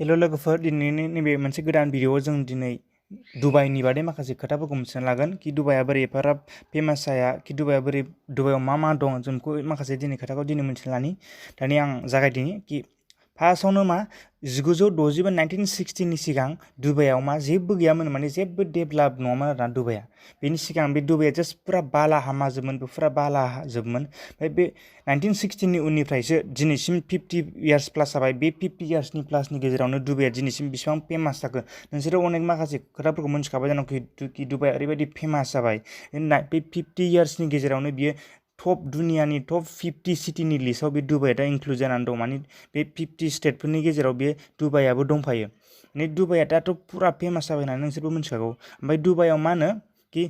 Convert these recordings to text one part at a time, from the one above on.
hello लोगोफोर दिनैनि नैबे मोनसे गोदान भिडिअ'आव जों दिनै दुबाइनि बादै माखासे खोथाफोरखौ मिथिना लागोन कि दुबाइआ बोरै एफाराब फेमास जाया कि दुबाइआव मा दं जों बेखौ माखासे खोथाखौ दिनै मिथिना लानि दानि आं जागायदिनि कि फार्स्टआवनो मा 1960 बा 1960 नि सिगां दुबाइआव मा जेबो गैयामोन माने जेबो डेभेलप नङामोन आरोना दुबाइआ बेनि सिगां बे दुबाइआ जास्ट पुरा बाला हामाजोबमोन पुरा बाला जोबमोन ओमफ्राय बे 1960 नि उननिफ्रायसो दिनैसिम 50 इयार्स प्लास जाबाय बे 50 इयार्सनि प्लासनि गेजेरावनो दुबाइआ दिनैसिम बेसेबां फेमास जाखो नोंसोरो अनेक माखासे खोथाफोरखौ मोनथिखाबाय जानांगौ कि दुबाइआ ओरैबायदि फेमास जाबाय बे 50 इयार्सनि गेजेरावनो बियो टप दुनियानि टप 50 सिटिनि लिस्टआव बे दुबाइआ दा इनक्लुड जानानै दं माने बे 50 स्टेटफोरनि गेजेराव बे दुबाइआबो दंफायो माने दुबाइआ दाथ' पुरा फेमास जाबाय होननानै नोंसोरबो मिथिखागौ ओमफ्राय दुबाइआव मा होनो कि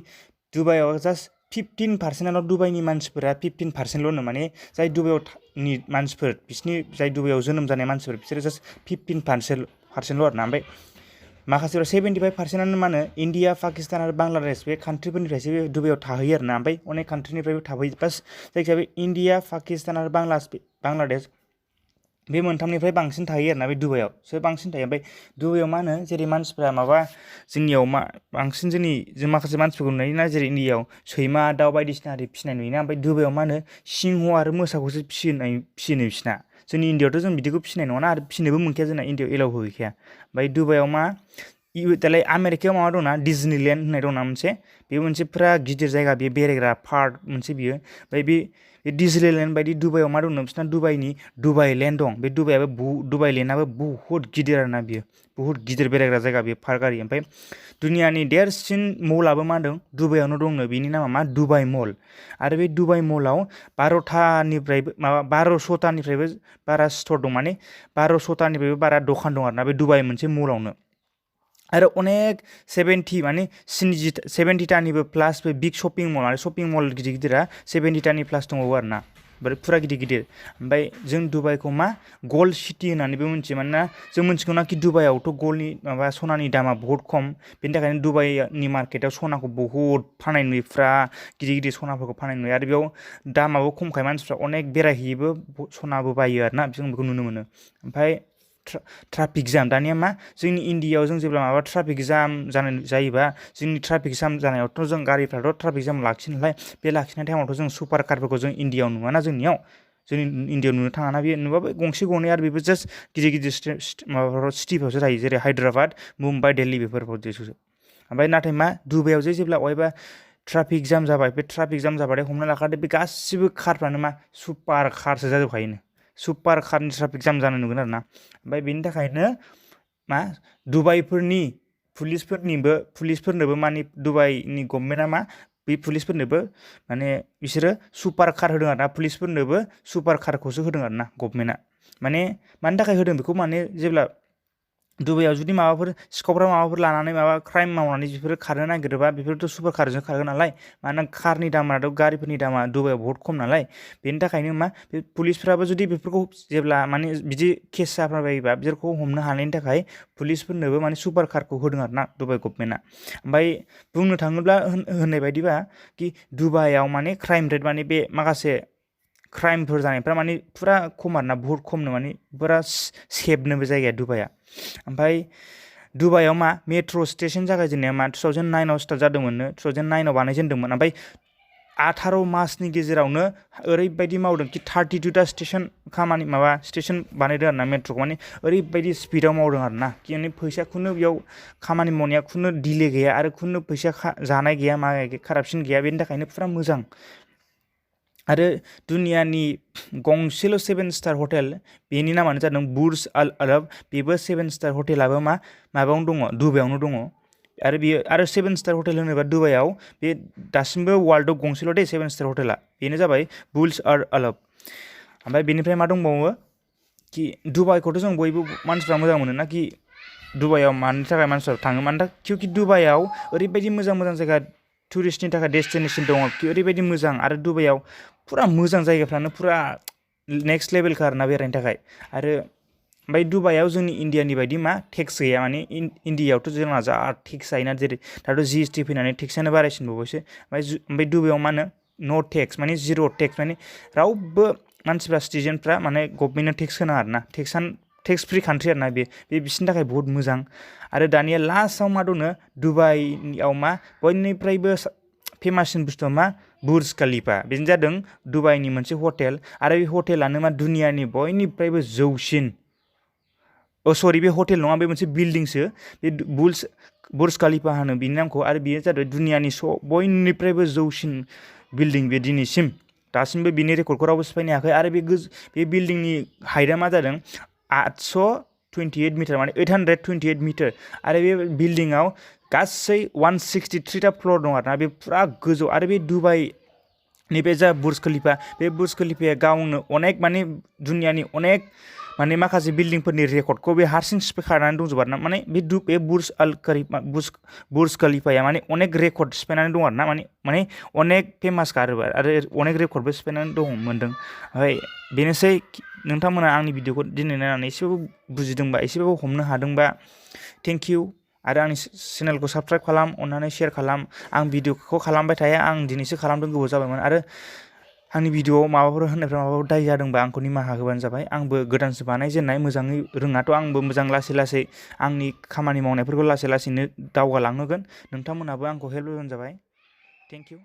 दुबाइआव जास्ट 15% दुबाइनि मानसिफोरा 15%ल' माने जाय दुबाइआवनि मानसिफोर बिसिनि जाय दुबाइआव जोनोम जानाय मानसिफोर बिसोरो जास्ट 15% आरोना ओमफ्राय माखासेफोरा 75%आनो मा होनो इन्डिया पाकिस्तान आरो बांलादेश बे कान्ट्रिफोरनिफ्रायसो बे दुबाइआव थाहैयो आरोना ओमफ्राय अनेक कान्ट्रिनिफ्रायबो थाफैयो बास जायखिजाया बे इन्डिया पाकिस्तान आरो बांलादेश बे मोनथामनिफ्राय बांसिन थायो आरोना बे दुबाइआवसो बांसिन थायो ओमफ्राय दुबाइआव मा होनो जेरै मानसिफ्रा माबा जोंनियाव बांसिन जों माखासे मानसिफोरखौ नुयोना जेरै इन्डियाआव सैमा दाउ बायदिसिना फिसिनाय नुयोना ओमफ्राय दुबाइआव मा होनो सिंह आरो मोसाखौसो फिसिनो बिसिना जोंनि इन्डियाआवथ' जों बिदिखौ फिसिनाय नङाना आरो फिसिनोबो मोनखाया जोंना इन्डियाआव एलाउ होखाया ओमफ्राय दुबाइआव मा दालाय आमेरिकायाव माबा दंना डिज्नीलेण्ड होननाय दंना मोनसे बे मोनसे पुरा गिदिर जायगा बे बेरायग्रा पार्क मोनसे बियो ओमफ्राय बे डिज्नीलेण्ड बायदि दुबाइआव मा दं बिसोरना दुबाइनि दुबाइ लेण्ड दं बे दुबाइ लेण्डआबो बुहुत गिदिर आरोना बियो बुहुत गिदिर बेरायग्रा जायगा बे पार्क आरि ओमफ्राय दुनियानि देरसिन मलआबो मा दं दुबाइआवनो दंनो बेनि नामा मा दुबाइ मल आरो बे दुबाइ मलाव 1200टानिफ्रायबो बारा स्ट'र दं माने 1200टानिफ्रायबो बारा दखान दं आरोना बे दुबाइ मोनसे मलावनो आरो अनेक 70टानिबो प्लास बे बिग शपिं मल आरो शपिं मल गिदिर गिदिरा 70टानि प्लास दंबावो आरोना पुरा गिदिर ओमफ्राय जों दुबाइखौ मा गल्ड सिटि होननानैबो मिथियो मानोना जों मिथिगौना कि दुबाइआवथ' गल्डनि माबा सनानि दामा बहुत खम बेनि थाखायनो दुबाइनि मार्केटआव सनाखौ बहुत फाननाय नुयो पुरा गिदिर सनाफोरखौ फाननाय नुयो आरो बेयाव दामाबो खमखाय मानसिफ्रा अनेक बेरायहैयोबो सनाबो बायो आरोना जों बेखौ नुनो मोनो ओमफ्राय ट्राफिक जाम दानिया मा जोंनि इन्डियाआव जों जेब्ला माबा ट्राफिक जाम जायोबा जोंनि ट्राफिक जाम जानायावथ' जों गारिफ्राथ' ट्राफिक जाम लाखियो नालाय बे लाखिनाय टाइमावथ' जों सुपार कारफोरखौ जों इन्डियाआव नुवाना जोंनि इन्डियाआव नुनो थाङाना बे नुबाबो गंसे गंनै आरो बेबो जास्ट गिदिर माबाफ्राव सिटिफ्रावसो थायो जेरै हायद्राबाद मुम्बाइ दिल्ली बेफोरबायदिसो ओमफ्राय नाथाय मा दुबाइआव जेब्ला अबेबा ट्राफिक जाम जाबाय बे ट्राफिक जाम जाबाथाय हमना लाखादो बे गासिबो कारफ्रानो मा सुपार कारसो जाजोबखायोनो सुपार कारनि ट्राफिक जाम जानाय नुगोन आरोना ओमफ्राय बेनि थाखायनो मा दुबाइफोरनि पुलिसफोरनोबो माने दुबाइनि गभर्नमेन्टआ मा बे पुलिसफोरनोबो माने बिसोरो सुपार कार होदों आरोना पुलिसफोरनोबो सुपार कारखौसो होदों आरोना गभर्नमेन्टआ माने मानि थाखाय होदों बेखौ माने जेब्ला दुबाइआव जुदि माबाफोर सिखावफ्रा माबाफोर लानानै माबा क्राइम मावनानै बेफोरो खारनो नागिरोबा बेफोरथ' सुपार कारजों खारगोन नालाय मानोना कारनि दामाथ' गारिफोरनि दामा दुबाइआव बहुत खम नालाय बेनि थाखायनो मा बे पुलिसफ्राबो जुदि बेफोरखौ जेब्ला माने बिदि केस जाफ्लाबायोबा बिसोरखौ हमनो हानायनि थाखाय पुलिसफोरनोबो माने सुपार कारखौ होदों आरोना दुबाइ गभर्नमेन्टआ ओमफ्राय बुंनो थाङोब्ला होननाय बायदिबा कि दुबाइआव माने क्राइम रेट माने बे माखासे क्राइमफोर जानायफ्रा माने पुरा खम आरोना बहुत खमनो माने पुरा सेफनो जायगाया दुबाइआ ओमफ्राय दुबाइआव मा मेट्र' स्टेसन जागायजेननाया मा 2009आव स्टार्ट जादोंमोननो 2009आव बानायजेनदोंमोन ओमफ्राय 18 मासनि गेजेरावनो ओरैबायदि मावदों कि 32टा स्टेसन बानायदों आरोना मेट्र'खौ माने ओरैबायदि स्पिडाव मावदों आरोना कि माने फैसाखौनो बेयाव खामानि मावनाया खुनु डिले गैया आरो खुनु फैसा जानाय गैया मा कारापसन गैया बेनि थाखायनो पुरा मोजां आरो दुनियानि गंसेल' 7 स्टार हटेल बेनि नामानो जादों बुर्ज अल अरब बेबो 7 स्टार हटेलाबो माबायावनो दङ दुबाइआवनो दङ आरो बेयो आरो 7 स्टार हटेल होनोबा दुबाइआव बे दासिमबो वर्ल्डआव गंसेल' 7 स्टार हटेला बेनो जाबाय बुर्ज अल अरब ओमफ्राय बेनिफ्राय मा दंबावो कि दुबाइखौथ' जों बयबो मानसिफ्रा मोजां मोनो ना कि दुबाइआव मानि थाखाय मानसिफ्रा थाङो मानोना कि दुबाइआव ओरैबायदि मोजां जायगा टुरिस्टनि थाखाय डेस्टिनेसन दङ कि ओरैबायदि मोजां आरो दुबाइआव पुरा मोजां जायगाफ्रानो पुरा नेक्स्ट लेभेलखा आरोना बेरायनो थाखाय आरो ओमफ्राय दुबाइआव जोंनि इन्डियानि बायदि मा टेक्स गैया माने इन्डियाआवथ' जोंना जा टेक्स जायोना जेरै दाथ' GST फैनानै टेक्सआनो बारायसिनबावबायसो ओमफ्राय दुबाइआव मा होनो नो टेक्स माने जिर' टेक्स माने रावबो मानसिफ्रा सिटिजेनफ्रा माने गभर्नमेन्टनो टेक्स होनाङा आरोना टेक्सआनो टेक्स फ्रि कान्ट्रि आरोना बे बिसोरनि थाखाय बहुत मोजां आरो दानिया लास्टआव मा दङ दुबाइयाव मा बयनिफ्रायबो फेमाससिन बुस्थुआ मा बुर्ज खलिफा बेनो जादों दुबाइनि मोनसे हटेल आरो बे हटेलानो मा दुनियानि बयनिफ्रायबो जौसिन सरि बे हटेल नङा बे मोनसे बिल्डिंसो बे बुर्ज खलिफा होनो बिनि नामखौ आरो बेयो जादों दुनियानि बयनिफ्रायबो जौसिन बिल्डिं बे दिनैसिम दासिमबो बिनि रेकर्डखौ रावबो सिफायनो हायाखै आरो बे बिल्डिंनि हाइटआ मा जादों 828 मिटार माने 828 मिटार आरो बे बिल्डिंआव गासै 163टा फ्ल'र दं आरोना बे फुरा गोजौ आरो बे दुबाइनि बे जा बुर्ज खलिफा बे बुर्ज खलिफाया गावनो अनेक माने दुनियानि अनेक माने माखासे बिल्डिंफोरनि रेकर्डखौ बे हारसिं सिफायखानानै दंजोबो आरोना माने बे बुर्ज खलिफाया माने अनेक रेकर्ड सिफायनानै दं आरोना माने अनेक फेमास आरो अनेक रेकर्डबो सिफायनानै मोन्दों ओमफ्राय बेनोसै नोंथांमोना आंनि भिडिअखौ दिनै नायनानै एसेबाबो बुजिदोंबा एसेबाबो हमनो हादोंबा थेंक इउ आरो आंनि चेनेलखौ साबस्क्राइब खालाम अननानै शेयार खालाम आं भिडिअखौ खालामबाय थाया आं दिनैसो खालामदों गोबाव जाबायमोन आरो आंनि भिडिअआव माबाफोर होननायफ्रा माबाफोर दाय जादोंबा आंखौ निमाहा होबानो जाबाय आंबो गोदानसो बानायजेननाय मोजाङै रोङाथ' आंबो मोजां लासै लासै आंनि खामानि मावनायफोरखौ लासै लासैनो दावगालांहोगोन नोंथांमोनहाबो आंखौ हेल्प होबानो जाबाय थेंक इउ